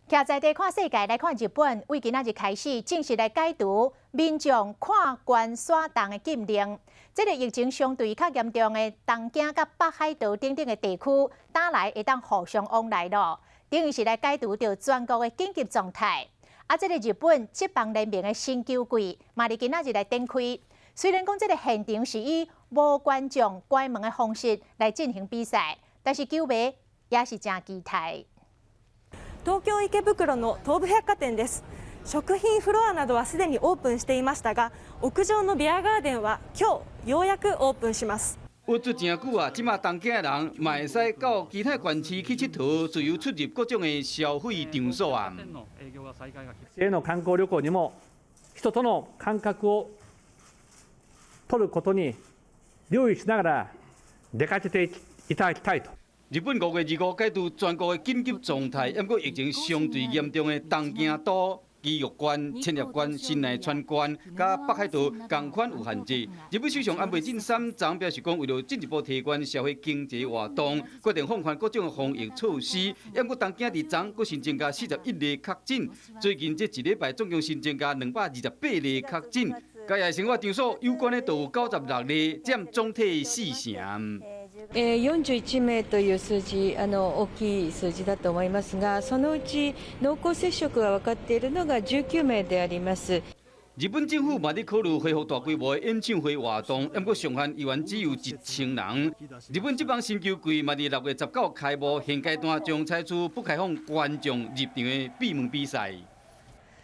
徛在地看世界，來看日本，對今仔日開始正式來解除民眾看關徙動的禁令。這个疫情相對較嚴重的東京佮北海道等等的地區，打來會當互相往來囉。等於是來解除著全國的緊急狀態。啊，這个日本職棒聯盟的新球季，嘛佇今仔日來展開。雖然講這个現場是以無觀眾關門的方式來進行比賽，但是球迷也是誠期待。東京池袋の東武百貨店です。食品フロアなどはすでにオープンしていましたが、屋上のビアガーデンは今日ようやくオープンします。有出誠久啊，這馬東京的人嘛會使到其他縣市去𨑨迌，自由出入各種的消費場所啊。への観光旅行にも人との間隔を取ることに留意しながら出かけていただきたいと。日本5月25解除全國的緊急狀態，毋過疫情相對嚴重的東京都、埼玉縣、千葉縣、神奈川縣、佮北海道仝款有限制。日本首相安倍晉三昨表示講，為著進一步提懸社會經濟活動，決定放寬各種防疫措施。毋過東京佇昨閣新增加41例確診，最近這一禮拜總共新增加228例確診。該野生活場所有關的都有96例，佔總體四成。 41名という数字、大きい数字だと思いますが、そのうち濃厚接觸が分かっているのが19名であります。日本政府嘛佇考慮恢復大規模的演唱會活動，毋過上限猶原只有1000人。日本職棒新球季嘛佇6月19開幕，現階段將採取不開放觀眾入場的閉門比賽。